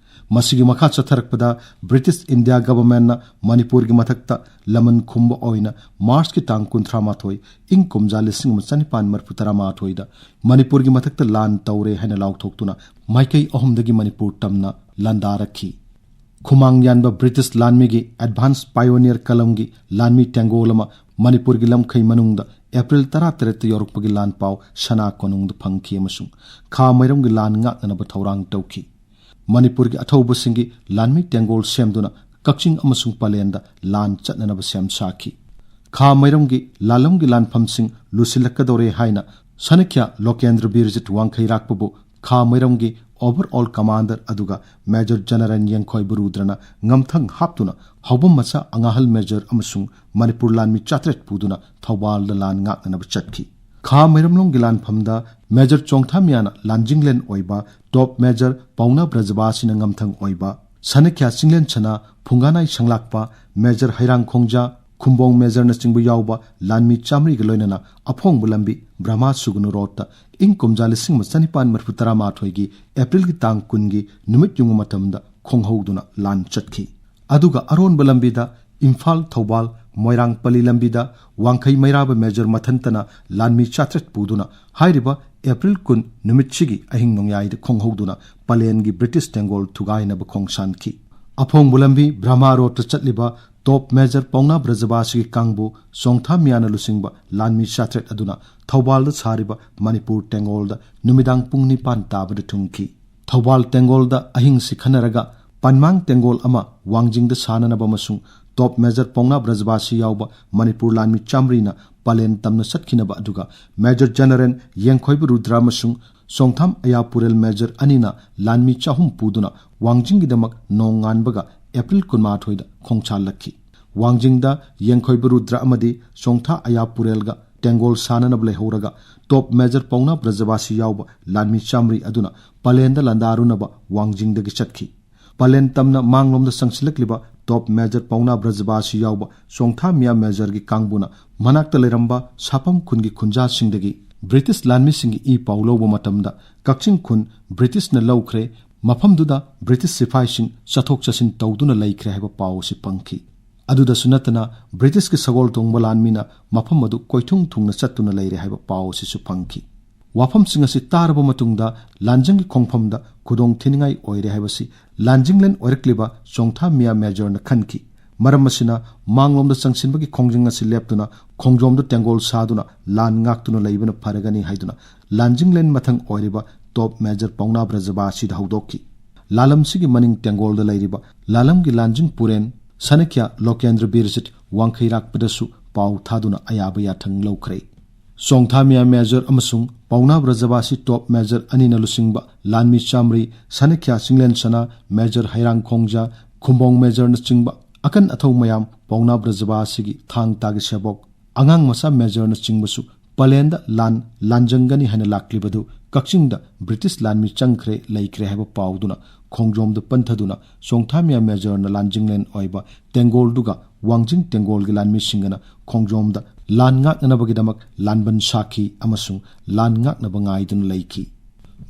ꯃꯁꯤꯒꯤ ꯃꯈꯥ ꯆꯠꯊꯔꯛꯄꯗ ꯕ꯭ꯔꯤꯇꯤꯁ ꯏꯟꯗꯤꯌꯥ ꯒꯚꯔꯟꯃꯦꯟꯠꯅ ꯃꯅꯤꯄꯨꯔꯒꯤ ꯃꯊꯛꯇ ꯂꯃꯟ ꯈꯨꯝꯕ ꯑꯣꯏꯅ ꯃꯥꯔꯆꯀꯤ ꯇꯥꯡ ꯀꯨꯟꯊ꯭ꯔꯥ ꯃꯥꯊꯣꯏ, ꯏꯪ ꯀꯨꯝꯖꯥ ꯂꯤꯁꯤꯡ ꯑꯃ ꯆꯅꯤꯄꯥꯟ ꯃꯔꯤꯐꯨ ꯇꯔꯥꯃꯥꯊꯣꯏꯗ ꯃꯅꯤꯄꯨꯔꯒꯤ ꯃꯊꯛꯇ ꯂꯥꯟ ꯇꯧꯔꯦ ꯍꯥꯏꯅ ꯂꯥꯎꯊꯣꯛꯇꯨꯅ ꯃꯥꯏꯀꯩ ꯑꯍꯨꯝꯗꯒꯤ ꯃꯅꯤꯄꯨꯔ ꯇꯝꯅ ꯂꯥꯟꯗꯥꯔꯛꯈꯤ꯫ ꯈꯨꯃꯥꯡ ꯌꯥꯟꯕ ꯕ꯭ꯔꯤꯇꯤꯁ ꯂꯥꯟꯃꯤꯒꯤ ꯑꯦꯗꯚꯥꯟꯁ ꯄꯥꯏꯑꯣꯅꯤꯌꯔ ꯀꯂꯝꯒꯤ ꯂꯥꯟꯃꯤ ꯇꯦꯡꯒꯣꯜ ꯑꯃ ꯃꯅꯤꯄꯨꯔꯒꯤ ꯂꯝꯈꯩ ꯃꯅꯨꯡꯗ ꯑꯦꯄ꯭ꯔꯤꯜ ꯇꯔꯥꯇꯔꯦꯠꯇ ꯌꯧꯔꯛꯄꯒꯤ ꯂꯥꯟ ꯄꯥꯎ ꯁꯅꯥ ꯀꯣꯅꯨꯡꯗ ꯐꯪꯈꯤ ꯑꯃꯁꯨꯡ ꯈꯥ ꯃꯩꯔꯝꯒꯤ ꯂꯥꯟ ꯉꯥꯛꯅꯅꯕ ꯊꯧꯔꯥꯡ ꯇꯧꯈꯤ꯫ ꯃꯅꯤꯄꯨꯔꯒꯤ ꯑꯊꯧꯕꯁꯤꯡꯒꯤ ꯂꯥꯟꯃꯤ ꯇꯦꯡꯒꯣꯜ ꯁꯦꯝꯗꯨꯅ ꯀꯛꯆꯤꯡ ꯑꯃꯁꯨꯡ ꯄꯂꯦꯟꯗ ꯂꯥꯟ ꯆꯠꯅꯅꯕ ꯁꯦꯝ ꯁꯥꯈꯤ꯫ ꯈꯥ ꯃꯩꯔꯝꯒꯤ ꯂꯥꯂꯝꯒꯤ ꯂꯥꯟꯐꯝꯁꯤꯡ ꯂꯨꯁꯤꯜꯂꯛꯀꯗꯧꯔꯦ ꯍꯥꯏꯅ ꯁꯅꯈ꯭ꯌꯥ ꯂꯣꯀꯦꯟꯗ꯭ꯔ ꯕꯤꯔꯖꯤꯠ ꯋꯥꯡꯈꯩꯔꯥꯛꯄꯕꯨ ꯈꯥ ꯃꯩꯔꯝꯒꯤ overall commander ꯑꯗꯨꯒ ꯃꯦꯖꯔ ꯖꯦꯅꯔꯦꯜ ꯌꯦꯡꯈꯣꯏꯕ ꯔꯨꯗ꯭ꯔꯅ ꯉꯝꯊꯪ ꯍꯥꯞꯇꯨꯅ ꯍꯥꯎꯕꯝ ꯃꯆꯥ ꯑꯉꯥꯍꯜ ꯃꯦꯖꯔ ꯑꯃꯁꯨꯡ ꯃꯅꯤꯄꯨꯔ ꯂꯥꯟꯃꯤ ꯆꯥꯇ꯭ꯔꯦꯠ ꯄꯨꯗꯨꯅ ꯊꯧꯕꯥꯜꯗ ꯂꯥꯟ ꯉꯥꯛꯅꯅꯕ ꯆꯠꯈꯤ꯫ ꯈꯥ ꯃꯩꯔꯝꯂꯣꯝꯒꯤ ꯂꯥꯟꯐꯝꯗ ꯃꯦꯖꯔ ꯆꯣꯡꯊꯥꯃꯤꯌꯥꯅ ꯂꯥꯟꯖꯤꯡꯂꯦꯟ ꯑꯣꯏꯕ, ꯇꯣꯞ ꯃꯦꯖꯔ ꯄꯥꯎꯅꯥ ꯕ꯭ꯔꯖꯕꯥꯁꯤꯅ ꯉꯝꯊꯪ ꯑꯣꯏꯕ, ꯁꯅꯈ꯭ꯌꯥ ꯆꯤꯡꯂꯦꯟ ꯁꯅꯥ, ꯐꯨꯡꯒꯥꯅꯥꯏ ꯁꯪꯂꯥꯛꯄ, ꯃꯦꯖꯔ ꯍꯩꯔꯥꯡ ꯈꯣꯡꯖꯥ, ꯈꯨꯝꯕꯣꯡ ꯃꯦꯖꯔꯅꯆꯤꯡꯕ ꯌꯥꯎꯕ ꯂꯥꯟꯃꯤ ꯆꯥꯃꯔꯤꯒ ꯂꯣꯏꯅꯅ ꯑꯐꯣꯡꯕ ꯂꯝꯕꯤ ꯕ꯭ꯔꯍꯃꯥ ꯁꯨꯒꯅꯨ ꯔꯣꯗꯇ ꯏꯪ ꯀꯨꯝꯖꯥ ꯂꯤꯁꯤꯡ ꯑꯃ ꯆꯅꯤꯄꯥꯟ ꯃꯔꯤꯐꯨ ꯇꯔꯥꯃꯥꯊꯣꯏꯒꯤ ꯑꯦꯄ꯭ꯔꯤꯜꯒꯤ ꯇꯥꯡ ꯀꯨꯟꯒꯤ ꯅꯨꯃꯤꯠ ꯌꯨꯡꯕ ꯃꯇꯝꯗ ꯈꯣꯡꯍꯧꯗꯨꯅ ꯂꯥꯟ ꯆꯠꯈꯤ꯫ ꯑꯗꯨꯒ ꯑꯔꯣꯟꯕ ꯂꯝꯕꯤꯗ ꯏꯝꯐꯥꯜ ꯊꯧꯕꯥꯜ ꯃꯣꯏꯔꯥꯡ ꯄꯜꯂꯤ ꯂꯝꯕꯤꯗ ꯋꯥꯡꯈꯩ ꯃꯩꯔꯥꯕ ꯃꯦꯖꯔ ꯃꯊꯟꯇꯅ ꯂꯥꯟꯃꯤ ꯆꯥꯇ꯭ꯔꯦꯠ ꯄꯨꯗꯨꯅ ꯍꯥꯏꯔꯤꯕ ꯑꯦꯄ꯭ꯔꯤꯜ ꯀꯨꯟ ꯅꯨꯃꯤꯠꯁꯤꯒꯤ ꯑꯍꯤꯡ ꯅꯣꯡꯌꯥꯏꯗ ꯈꯣꯡꯍꯧꯗꯨꯅ ꯄꯂꯦꯟꯒꯤ ꯕ꯭ꯔꯤꯇꯤꯁ ꯇꯦꯡꯒꯣꯜ ꯊꯨꯒꯥꯏꯅꯕ ꯈꯣꯡꯁꯥꯟꯈꯤ꯫ ꯑꯐꯣꯡꯕ ꯂꯝꯕꯤ ꯕ꯭ꯔꯍꯃꯥ ꯔꯣꯗꯇ ꯆꯠꯂꯤꯕ ꯇꯣꯞ ꯃꯦꯖꯔ ꯄꯥꯎꯅꯥ ꯕ꯭ꯔꯖꯕꯥꯁꯤꯒꯤ ꯀꯥꯡꯕꯨ ꯆꯣꯡꯊꯥ ꯃꯤꯌꯥꯅ ꯂꯨꯆꯤꯡꯕ ꯂꯥꯟꯃꯤ ꯆꯥꯇ꯭ꯔꯦꯠ ꯑꯗꯨꯅ ꯊꯧꯕꯥꯜꯗ ꯁꯥꯔꯤꯕ ꯃꯅꯤꯄꯨꯔ ꯇꯦꯡꯒꯣꯜꯗ ꯅꯨꯃꯤꯗꯥꯡ ꯄꯨꯡ ꯅꯤꯄꯥꯟ ꯇꯥꯕꯗ ꯊꯨꯡꯈꯤ꯫ ꯊꯧꯕꯥꯜ ꯇꯦꯡꯒꯣꯜꯗ ꯑꯍꯤꯡꯁꯤ ꯈꯟꯅꯔꯒ ꯄꯟꯃꯥꯡ ꯇꯦꯡꯒꯣꯜ ꯑꯃ ꯋꯥꯡꯖꯤꯡꯗ ꯁꯥꯅꯅꯕ ꯑꯃꯁꯨꯡ ꯇꯣꯞ ꯃꯦꯖꯔ ꯄꯥꯎꯅꯥ ꯕ꯭ꯔꯖꯕꯥꯁꯤ ꯌꯥꯎꯕ ꯃꯅꯤꯄꯨꯔ ꯂꯥꯟꯃꯤ ꯆꯥꯃꯔꯤꯅ ꯄꯂꯦꯟ ꯇꯝꯅ ꯆꯠꯈꯤꯅꯕ, ꯑꯗꯨꯒ ꯃꯦꯖꯔ ꯖꯦꯅꯔꯦꯜ ꯌꯦꯡꯈꯣꯏꯕ ꯔꯨꯗ꯭ꯔ ꯑꯃꯁꯨꯡ ꯆꯣꯡꯊꯥꯝ ꯑꯌꯥꯄꯨꯔꯦꯜ ꯃꯦꯖꯔ ꯑꯅꯤꯅ ꯂꯥꯟꯃꯤ ꯆꯍꯨꯝ ꯄꯨꯗꯨꯅ ꯋꯥꯡꯖꯤꯡꯒꯤꯗꯃꯛ ꯅꯣꯡꯉꯥꯟꯕꯒ ꯑꯦꯄ꯭ꯔꯤꯜ ꯀꯨꯟꯃꯥꯊꯣꯏꯗ ꯈꯣꯡꯁꯥꯜꯂꯛꯈꯤ꯫ ꯋꯥꯡꯖꯤꯡꯗ ꯌꯦꯡꯈꯣꯏꯕ ꯔꯨꯗ꯭ꯔ ꯑꯃꯗꯤ ꯆꯣꯡꯊꯥ ꯑꯌꯥꯄꯨꯔꯦꯜꯒ ꯇꯦꯡꯒꯣꯜ ꯁꯥꯅꯅꯕ ꯂꯩꯍꯧꯔꯒ ꯇꯣꯞ ꯃꯦꯖꯔ ꯄꯥꯎꯅꯥ ꯕ꯭ꯔꯖꯕꯥꯁꯤ ꯌꯥꯎꯕ ꯂꯥꯟꯃꯤ ꯆꯥꯃꯔꯤ ꯑꯗꯨꯅ ꯄꯂꯦꯟꯗ ꯂꯥꯟꯗꯥꯔꯨꯅꯕ ꯋꯥꯡꯖꯤꯡꯗꯒꯤ ꯆꯠꯈꯤ꯫ ꯄꯂꯦꯟ ꯇꯝꯅ ꯃꯥꯡꯂꯣꯝꯗ ꯆꯪꯁꯤꯜꯂꯛꯂꯤꯕ ꯇꯣꯞ ꯃꯦꯖꯔ ꯄꯥꯎꯅꯥ ꯕ꯭ꯔꯖꯕꯥꯁꯤ ꯌꯥꯎꯕ ꯆꯣꯡꯊꯥ ꯃꯤꯌꯥ ꯃꯦꯖꯔꯒꯤ ꯀꯥꯡꯕꯨꯅ ꯃꯅꯥꯛꯇ ꯂꯩꯔꯝꯕ ꯁꯥꯄꯝ ꯈꯨꯟꯒꯤ ꯈꯨꯟꯖꯥꯁꯤꯡꯗꯒꯤ ꯕ꯭ꯔꯤꯇꯤꯁ ꯂꯥꯟꯃꯤꯁꯤꯡꯒꯤ ꯏ ꯄꯥꯎ ꯂꯧꯕ ꯃꯇꯝꯗ ꯀꯛꯆꯤꯡ ꯈꯨꯟ ꯕ꯭ꯔꯤꯇꯤꯁꯅ ꯂꯧꯈ꯭ꯔꯦ, ꯃꯐꯝꯗꯨꯗ ꯕ꯭ꯔꯤꯇꯤꯁ ꯁꯤꯐꯥꯏꯁꯤꯡ ꯆꯠꯊꯣꯛ ꯆꯠꯁꯤꯟ ꯇꯧꯗꯨꯅ ꯂꯩꯈ꯭ꯔꯦ ꯍꯥꯏꯕ ꯄꯥꯎ ꯑꯁꯤ ꯐꯪꯈꯤ꯫ ꯑꯗꯨꯗꯁꯨ ꯅꯠꯇꯅ ꯕ꯭ꯔꯤꯇꯤꯁꯀꯤ ꯁꯒꯣꯜ ꯇꯣꯡꯕ ꯂꯥꯟꯃꯤꯅ ꯃꯐꯝ ꯑꯗꯨ ꯀꯣꯏꯊꯨꯡ ꯊꯨꯡꯅ ꯆꯠꯇꯨꯅ ꯂꯩꯔꯦ ꯍꯥꯏꯕ ꯄꯥꯎ ꯑꯁꯤꯁꯨ ꯐꯪꯈꯤ꯫ ꯋꯥꯐꯝꯁꯤꯡ ꯑꯁꯤ ꯇꯥꯔꯕ ꯃꯇꯨꯡꯗ ꯂꯥꯟꯖꯪꯒꯤ ꯈꯣꯡꯐꯝꯗ ꯈꯨꯗꯣꯡ ꯊꯤꯅꯤꯡꯉꯥꯏ ꯑꯣꯏꯔꯦ ꯍꯥꯏꯕꯁꯤ ꯂꯥꯟꯖꯤꯡꯂꯦꯟ ꯑꯣꯏꯔꯛꯂꯤꯕ ꯆꯣꯡꯊꯥꯃꯤꯌꯥ ꯃꯦꯖꯔꯅ ꯈꯟꯈꯤ꯫ ꯃꯔꯝ ꯑꯁꯤꯅ ꯃꯥꯡꯂꯣꯝꯗ ꯆꯪꯁꯤꯟꯕꯒꯤ ꯈꯣꯡꯖꯪ ꯑꯁꯤ ꯂꯦꯞꯇꯨꯅ ꯈꯣꯡꯖꯣꯝꯗ ꯇꯦꯡꯒꯣꯜ ꯁꯥꯗꯨꯅ ꯂꯥꯟ ꯉꯥꯛꯇꯨꯅ ꯂꯩꯕꯅ ꯐꯔꯒꯅꯤ ꯍꯥꯏꯗꯨꯅ ꯂꯥꯟꯖꯤꯡꯂꯦꯟ ꯃꯊꯪ ꯑꯣꯏꯔꯤꯕ ꯇꯣꯞ ꯃꯦꯖꯔ ꯄꯥꯎꯅꯥ ꯕ꯭ꯔꯖꯕꯥꯁꯤꯗ ꯍꯧꯗꯣꯛꯈꯤ꯫ ꯂꯥꯂꯝꯁꯤꯒꯤ ꯃꯅꯤꯡ ꯇꯦꯡꯒꯣꯜꯗ ꯂꯩꯔꯤꯕ ꯂꯥꯂꯝꯒꯤ ꯂꯥꯟꯖꯤꯡ ꯄꯨꯔꯦꯟ ꯁꯅꯈ꯭ꯌꯥ ꯂꯣꯀꯦꯟꯗ꯭ꯔ ꯕꯤꯔꯖꯤꯠ ꯋꯥꯡꯈꯩꯔꯥꯛꯄꯗꯁꯨ ꯄꯥꯎ ꯊꯥꯗꯨꯅ ꯑꯌꯥꯕ ꯌꯥꯊꯪ ꯂꯧꯈ꯭ꯔꯦ꯫ ꯆꯣꯡꯊꯥꯃꯤꯌꯥ ꯃꯦꯖꯔ ꯑꯃꯁꯨꯡ ꯄꯥꯎꯅꯥ ꯕ꯭ꯔꯖꯕꯥꯁꯤ ꯇꯣꯞ ꯃꯦꯖꯔ ꯑꯅꯤꯅ ꯂꯨꯆꯤꯡꯕ ꯂꯥꯟꯃꯤ ꯆꯥꯝꯃꯔꯤ, ꯁꯅꯈ꯭ꯌꯥ ꯆꯤꯡꯂꯦꯟ ꯁꯅꯥ, ꯃꯦꯖꯔ ꯍꯩꯔꯥꯡ ꯈꯣꯡꯖꯥ, ꯈꯨꯝꯕꯣꯡ ꯃꯦꯖꯔꯅꯆꯤꯡꯕ ꯑꯀꯟ ꯑꯊꯧ ꯃꯌꯥꯝ ꯄꯥꯎꯅꯥ ꯕ꯭ꯔꯖꯕꯥꯁꯤꯒꯤ ꯊꯥꯡ ꯇꯥꯒꯤ ꯁꯦꯕꯣꯛ, ꯑꯉꯥꯡ ꯃꯆꯥ ꯃꯦꯖꯔꯅꯆꯤꯡꯕꯁꯨ ꯄꯂꯦꯟꯗ ꯂꯥꯟ ꯂꯥꯟꯖꯪꯒꯅꯤ ꯍꯥꯏꯅ ꯂꯥꯛꯂꯤꯕꯗꯨ ꯀꯛꯆꯤꯡꯗ ꯕ꯭ꯔꯤꯇꯤꯁ ꯂꯥꯟꯃꯤ ꯆꯪꯈ꯭ꯔꯦ ꯂꯩꯈ꯭ꯔꯦ ꯍꯥꯏꯕ ꯄꯥꯎꯗꯨꯅ ꯈꯣꯡꯖꯣꯝꯗ ꯄꯟꯊꯗꯨꯅ ꯆꯣꯡꯊꯥꯃꯤꯌꯥ ꯃꯦꯖꯔꯅ ꯂꯥꯟꯖꯤꯡꯂꯦꯟ ꯑꯣꯏꯕ ꯇꯦꯡꯒꯣꯜꯗꯨꯒ ꯋꯥꯡꯖꯤꯡ ꯇꯦꯡꯒꯣꯜꯒꯤ ꯂꯥꯟꯃꯤꯁꯤꯡꯒꯅ ꯈꯣꯡꯖꯣꯝꯗ ꯂꯥꯟ ꯉꯥꯛꯅꯅꯕꯒꯤꯗꯃꯛ ꯂꯥꯟꯕꯟ ꯁꯥꯈꯤ ꯑꯃꯁꯨꯡ ꯂꯥꯟ ꯉꯥꯛꯅꯕ ꯉꯥꯏꯗꯨꯅ ꯂꯩꯈꯤ꯫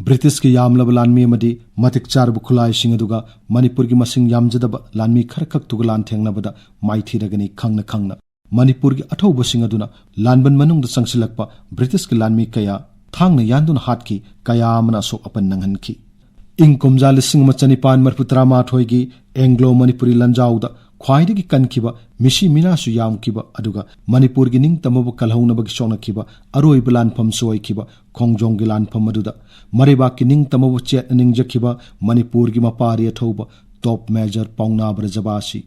ꯕ꯭ꯔꯤꯇꯤꯁꯀꯤ ꯌꯥꯝꯂꯕ ꯂꯥꯟꯃꯤ ꯑꯃꯗꯤ ꯃꯇꯤꯛ ꯆꯥꯔꯕ ꯈꯨꯠꯂꯥꯏꯁꯤꯡ ꯑꯗꯨꯒ ꯃꯅꯤꯄꯨꯔꯒꯤ ꯃꯁꯤꯡ ꯌꯥꯝꯖꯗꯕ ꯂꯥꯟꯃꯤ ꯈꯔꯈꯛꯇꯨꯒ ꯂꯥꯟꯊꯦꯡꯅꯕꯗ ꯃꯥꯏꯊꯤꯔꯒꯅꯤ ꯈꯪꯅ ꯈꯪꯅ ꯃꯅꯤꯄꯨꯔꯒꯤ ꯑꯊꯧꯕꯁꯤꯡ ꯑꯗꯨꯅ ꯂꯥꯟꯕꯟ ꯃꯅꯨꯡꯗ ꯆꯪꯁꯤꯜꯂꯛꯄ ꯕ꯭ꯔꯤꯇꯤꯁꯀꯤ ꯂꯥꯟꯃꯤ ꯀꯌꯥ ꯊꯥꯡꯅ ꯌꯥꯟꯗꯨꯅ ꯍꯥꯠꯈꯤ, ꯀꯌꯥ ꯑꯃꯅ ꯑꯁꯣꯛ ꯑꯄꯟ ꯅꯪꯍꯟꯈꯤ꯫ ꯏꯪ ꯀꯨꯝꯖꯥ ꯂꯤꯁꯤꯡ ꯑꯃ ꯆꯅꯤꯄꯥꯟ ꯃꯔꯤꯐꯨ ꯇꯔꯥꯃꯥꯊꯣꯏꯒꯤ ꯑꯦꯡꯒ꯭ꯂꯣ ꯃꯅꯤꯄꯨꯔꯤ ꯂꯥꯟꯖꯥꯎꯗ ꯈ꯭ꯋꯥꯏꯗꯒꯤ ꯀꯟꯈꯤꯕ, ꯃꯤꯁꯤ ꯃꯤꯅꯥꯁꯨ ꯌꯥꯝꯈꯤꯕ, ꯑꯗꯨꯒ ꯃꯅꯤꯄꯨꯔꯒꯤ ꯅꯤꯡꯇꯝꯕꯕꯨ ꯀꯜꯍꯧꯅꯕꯒꯤ ꯁꯣꯛꯅꯈꯤꯕ ꯑꯔꯣꯏꯕ ꯂꯥꯟꯐꯝꯁꯨ ꯑꯣꯏꯈꯤꯕ ꯈꯣꯡꯖꯣꯝꯒꯤ ꯂꯥꯟꯐꯝ ꯑꯗꯨꯗ ꯃꯔꯩꯕꯥꯛꯀꯤ ꯅꯤꯡꯇꯝꯕꯕꯨ ꯆꯦꯠꯅ ꯅꯤꯡꯖꯈꯤꯕ ꯃꯅꯤꯄꯨꯔꯒꯤ ꯃꯄꯥꯔꯤ ꯑꯊꯧꯕ ꯇꯣꯞ ꯃꯦꯖꯔ ꯄꯥꯎꯅꯥ ꯕ꯭ꯔꯖꯕꯥꯁꯤ,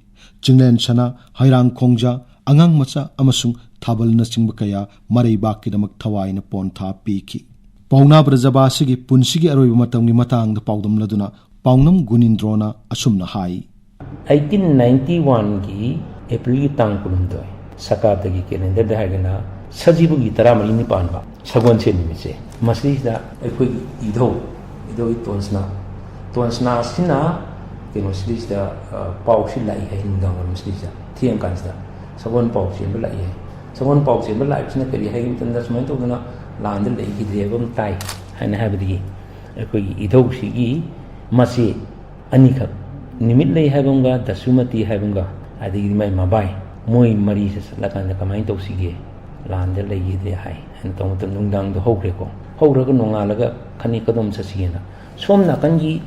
ꯆꯤꯡꯂꯦꯟ ꯁꯅꯥ, ꯍꯩꯔꯥꯡ ꯈꯣꯡꯖꯥ, ꯑꯉꯥꯡ ꯃꯆꯥ ꯑꯃꯁꯨꯡ ꯊꯥꯕꯜꯅꯆꯤꯡꯕ ꯀꯌꯥ ꯃꯔꯩꯕꯥꯛꯀꯤꯗꯃꯛ ꯊꯋꯥꯏꯅ ꯄꯣꯟꯊꯥ ꯄꯤꯈꯤ꯫ ꯄꯥꯎꯅꯥ ꯕ꯭ꯔꯖꯕꯥꯁꯤꯒꯤ ꯄꯨꯟꯁꯤꯒꯤ ꯑꯔꯣꯏꯕ ꯃꯇꯝꯒꯤ ꯃꯇꯥꯡꯗ ꯄꯥꯎꯗꯝꯂꯗꯨꯅ ꯄꯥꯎꯅꯝ ꯒꯨꯅꯤꯟꯗ꯭ꯔꯣꯅ ꯑꯁꯨꯝꯅ ꯍꯥꯏ꯫ ꯑꯩꯠꯇꯤꯟ ꯅꯥꯏꯟꯇꯤ ꯋꯥꯟꯒꯤ ꯑꯦꯄ꯭ꯔꯤꯜꯒꯤ ꯇꯥꯡ ꯀꯨꯟꯍꯨꯝꯗꯣꯏ, ꯁꯀꯥꯞꯇꯒꯤ ꯀꯦꯂꯦꯟꯗꯔꯗ ꯍꯥꯏꯔꯒꯅ ꯁꯖꯤꯕꯨꯒꯤ ꯇꯔꯥꯃꯔꯤꯅꯤ ꯄꯥꯟꯕ ꯁꯒꯣꯜꯁꯦꯟ ꯅꯨꯃꯤꯠꯁꯦ, ꯃꯁꯤꯗꯩꯁꯤꯗ ꯑꯩꯈꯣꯏꯒꯤ ꯏꯙꯧ, ꯏꯙꯧ ꯇꯣꯟꯁꯅꯥ, ꯇꯣꯟꯁꯅꯥ ꯑꯁꯤꯅ ꯀꯩꯅꯣꯁꯤꯗꯩꯁꯤꯗ, ꯑ, ꯄꯥꯎꯁꯤ ꯂꯥꯛꯏ ꯍꯥꯏ, ꯅꯨꯡꯗꯥꯡ ꯋꯥꯏꯔꯝꯁꯤꯗꯩꯁꯤꯗ ꯊꯦꯡꯉꯀꯥꯟꯁꯤꯗ ꯁꯒꯣꯜ ꯄꯥꯎ ꯆꯦꯟꯕ ꯂꯥꯛꯏ ꯍꯥꯏ꯫ ꯁꯒꯣꯜ ꯄꯥꯎ ꯆꯦꯟꯕ ꯂꯥꯛꯏꯕꯁꯤꯅ ꯀꯔꯤ ꯍꯥꯏꯒꯦ ꯃꯇꯝꯗ, ꯁꯨꯃꯥꯏꯅ ꯇꯧꯗꯅ ꯂꯥꯟꯗ ꯂꯩꯈꯤꯗ꯭ꯔꯦ ꯍꯥꯏꯕ ꯑꯃ ꯇꯥꯏ ꯍꯥꯏꯅ ꯍꯥꯏꯕꯗꯒꯤ ꯑꯩꯈꯣꯏꯒꯤ ꯏꯙꯧꯁꯤꯒꯤ ꯃꯆꯦ ꯑꯅꯤꯈꯛ, ꯅꯨꯃꯤꯠꯂꯩ ꯍꯥꯏꯕ ꯑꯃꯒ ꯗꯁꯨꯃꯇꯤ ꯍꯥꯏꯕ ꯑꯃꯒ, ꯑꯗꯒꯤꯗꯤ ꯃꯥꯏ ꯃꯕꯥꯏ, ꯃꯣꯏ ꯃꯔꯤꯁꯦ ꯆꯠꯂꯀꯥꯟꯗ ꯀꯃꯥꯏꯅ ꯇꯧꯁꯤꯒꯦ? ꯂꯥꯟꯗ ꯂꯩꯈꯤꯗ꯭ꯔꯦ ꯍꯥꯏ ꯍꯥꯏꯅ ꯇꯧꯕ ꯃꯇꯝꯗ ꯅꯨꯡꯗꯥꯡꯗꯣ ꯍꯧꯈ꯭ꯔꯦꯀꯣ꯫ ꯍꯧꯔꯒ ꯅꯣꯡꯉꯥꯜꯂꯒ ꯈꯅꯤ ꯀꯗꯣꯝ ꯆꯠꯁꯤꯒꯦꯅ ꯁꯣꯝ ꯅꯥꯀꯟꯒꯤ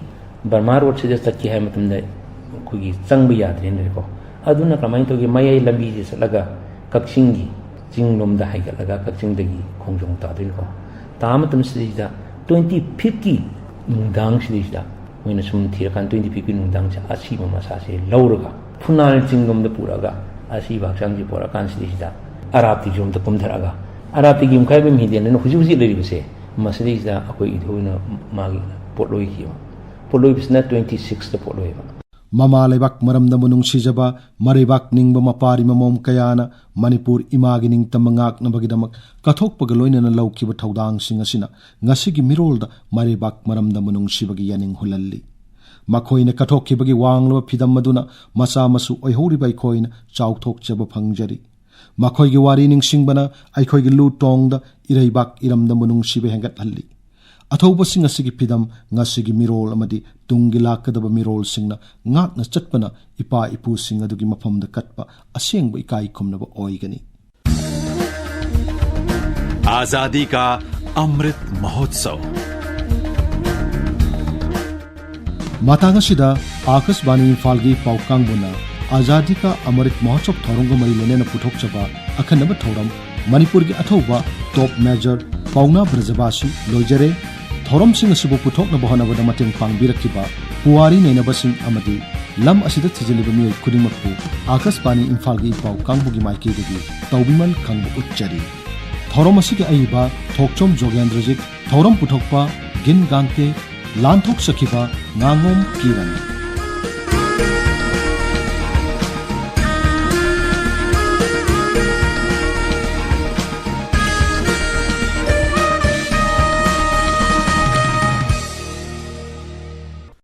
ꯕꯔꯃꯥ ꯔꯣꯗꯁꯤꯗ ꯆꯠꯀꯦ ꯍꯥꯏꯕ ꯃꯇꯝꯗ ꯑꯩꯈꯣꯏꯒꯤ ꯆꯪꯕ ꯌꯥꯗ꯭ꯔꯦꯅꯀꯣ꯫ ꯑꯗꯨꯅ ꯀꯃꯥꯏꯅ ꯇꯧꯒꯦ? ꯃꯌꯥꯏ ꯂꯝꯕꯤꯁꯦ ꯆꯠꯂꯒ ꯀꯛꯆꯤꯡꯒꯤ ꯆꯤꯡ ꯂꯣꯝꯗ ꯍꯥꯏꯒꯠꯂꯒ ꯀꯛꯆꯤꯡꯗꯒꯤ ꯈꯣꯡꯖꯣꯝ ꯇꯥꯗꯣꯏꯅꯤꯀꯣ꯫ ꯇꯥꯕ ꯃꯇꯝꯁꯤꯗꯩꯗ ꯇ꯭ꯋꯦꯟꯇꯤ ꯐꯤꯐꯀꯤ ꯅꯨꯡꯗꯥꯡꯁꯤꯗꯩꯁꯤꯗ ꯃꯣꯏꯅ ꯁꯨꯝ ꯊꯤꯔꯀꯥꯟꯗ ꯇ꯭ꯋꯦꯟꯇꯤ ꯐꯤꯐꯀꯤ ꯅꯨꯡꯗꯥꯡꯁꯦ ꯑꯁꯤꯕ ꯃꯁꯥꯁꯦ ꯂꯧꯔꯒ ꯐꯨꯅꯥꯜ ꯆꯤꯡ ꯂꯣꯝꯗ ꯄꯨꯔꯛꯑꯒ ꯑꯁꯤꯕ ꯍꯛꯆꯥꯡꯁꯦ ꯄꯨꯔꯛꯑꯀꯥꯟꯁꯤꯗꯩꯁꯤꯗ ꯑꯔꯥꯞꯇꯤꯁꯤꯔꯣꯝꯗ ꯀꯨꯝꯊꯔꯛꯑꯒ ꯑꯔꯥꯞꯇꯤꯒꯤ ꯌꯨꯝꯈꯥꯏꯕꯝ ꯍꯤꯗꯦꯟꯗꯅ ꯍꯧꯖꯤꯛ ꯍꯧꯖꯤꯛ ꯂꯩꯔꯤꯕꯁꯦ ꯃꯁꯤꯗꯩꯁꯤꯗ ꯑꯩꯈꯣꯏ ꯏꯙꯧꯅ ꯃꯥꯒꯤ ꯄꯣꯠꯂꯣꯏꯈꯤꯕ꯫ ꯄꯣꯠꯂꯣꯏꯕꯁꯤꯅ ꯇ꯭ꯋꯦꯟꯇꯤ ꯁꯤꯛꯁꯇ ꯄꯣꯠꯂꯣꯏꯕ꯫ ꯃꯃꯥ ꯂꯩꯕꯥꯛ ꯃꯔꯝꯗꯝꯕꯨ ꯅꯨꯡꯁꯤꯖꯕ ꯃꯔꯩꯕꯥꯛ ꯅꯤꯡꯕ ꯃꯄꯥꯔꯤ ꯃꯃꯣꯝ ꯀꯌꯥꯅ ꯃꯅꯤꯄꯨꯔ ꯏꯃꯥꯒꯤ ꯅꯤꯡꯇꯝꯕ ꯉꯥꯛꯅꯕꯒꯤꯗꯃꯛ ꯀꯠꯊꯣꯛꯄꯒ ꯂꯣꯏꯅꯅ ꯂꯧꯈꯤꯕ ꯊꯧꯗꯥꯡꯁꯤꯡ ꯑꯁꯤꯅ ꯉꯁꯤꯒꯤ ꯃꯤꯔꯣꯜꯗ ꯃꯔꯩꯕꯥꯛ ꯃꯔꯝꯗꯝꯕꯨ ꯅꯨꯡꯁꯤꯕꯒꯤ ꯌꯥꯅꯤꯡ ꯍꯨꯜꯍꯜꯂꯤ꯫ ꯃꯈꯣꯏꯅ ꯀꯠꯊꯣꯛꯈꯤꯕꯒꯤ ꯋꯥꯡꯂꯕ ꯐꯤꯗꯝ ꯑꯗꯨꯅ ꯃꯆꯥ ꯃꯁꯨ ꯑꯣꯏꯍꯧꯔꯤꯕ ꯑꯩꯈꯣꯏꯅ ꯆꯥꯎꯊꯣꯛꯆꯕ ꯐꯪꯖꯔꯤ꯫ ꯃꯈꯣꯏꯒꯤ ꯋꯥꯔꯤ ꯅꯤꯡꯁꯤꯡꯕꯅ ꯑꯩꯈꯣꯏꯒꯤ ꯂꯨ ꯇꯣꯡꯗ ꯏꯔꯩꯕꯥꯛ ꯏꯔꯝꯗꯝꯕꯨ ꯅꯨꯡꯁꯤꯕ ꯍꯦꯟꯒꯠꯍꯜꯂꯤ꯫ ꯑꯊꯧꯕꯁꯤꯡ ꯑꯁꯤꯒꯤ ꯐꯤꯗꯝ ꯉꯁꯤꯒꯤ ꯃꯤꯔꯣꯜ ꯑꯃꯗꯤ ꯇꯨꯡꯒꯤ ꯂꯥꯛꯀꯗꯕ ꯃꯤꯔꯣꯜꯁꯤꯡꯅ ꯉꯥꯛꯅ ꯆꯠꯄꯅ ꯏꯄꯥ ꯏꯄꯨꯁꯤꯡ ꯑꯗꯨꯒꯤ ꯃꯐꯝꯗ ꯀꯠꯄ ꯑꯁꯦꯡꯕ ꯏꯀꯥꯏ ꯈꯨꯝꯅꯕ ꯑꯣꯏꯒꯅꯤ꯫ आजादी का अमृत महोत्सव। ꯃꯇꯥꯡ ꯑꯁꯤꯗ ꯑꯥꯀꯥꯁꯕꯥꯅꯤ ꯏꯝꯐꯥꯜꯒꯤ ꯄꯥꯎ ꯀꯥꯡꯕꯨꯅ ꯑꯖꯥꯗꯤ ꯀꯥ ꯑꯃꯔꯤꯠ ꯃꯍꯣꯠꯁꯣꯕ ꯊꯧꯔꯝꯒ ꯃꯔꯤ ꯂꯩꯅꯅ ꯄꯨꯊꯣꯛꯆꯕ ꯑꯈꯟꯅꯕ ꯊꯧꯔꯝ ꯃꯅꯤꯄꯨꯔꯒꯤ ꯑꯊꯧꯕ ꯇꯣꯞ ꯃꯦꯖꯔ ꯄꯥꯎꯅꯥ ꯕ꯭ꯔꯖꯕꯥꯁꯤ ꯂꯣꯏꯖꯔꯦ꯫ ꯊꯧꯔꯝꯁꯤꯡ ꯑꯁꯤꯕꯨ ꯄꯨꯊꯣꯛꯅꯕ ꯍꯣꯠꯅꯕꯗ ꯃꯇꯦꯡ ꯄꯥꯡꯕꯤꯔꯛꯈꯤꯕ ꯄꯨꯋꯥꯔꯤ ꯅꯩꯅꯕꯁꯤꯡ ꯑꯃꯗꯤ ꯂꯝ ꯑꯁꯤꯗ ꯊꯤꯖꯤꯜꯂꯤꯕ ꯃꯤꯑꯣꯏ ꯈꯨꯗꯤꯡꯃꯛꯄꯨ ꯑꯥꯀꯥꯁꯕꯥꯅꯤ ꯏꯝꯐꯥꯜꯒꯤ ꯄꯥꯎ ꯀꯥꯡꯕꯨꯒꯤ ꯃꯥꯏꯀꯩꯗꯒꯤ ꯇꯧꯕꯤꯃꯜ ꯈꯪꯕ ꯎꯠꯆꯔꯤ꯫ ꯊꯧꯔꯝ ꯑꯁꯤꯒꯤ ꯑꯏꯕ ꯊꯣꯛꯆꯣꯝ ꯖꯣꯒꯦꯟꯗ꯭ꯔꯖꯤꯠ, ꯊꯧꯔꯝ ꯄꯨꯊꯣꯛꯄ ꯒꯤꯟ ꯒꯥꯡꯀꯦ, ꯂꯥꯟꯊꯣꯛꯆꯈꯤꯕ ꯉꯥꯉꯣꯝ ꯀꯤꯔꯟ꯫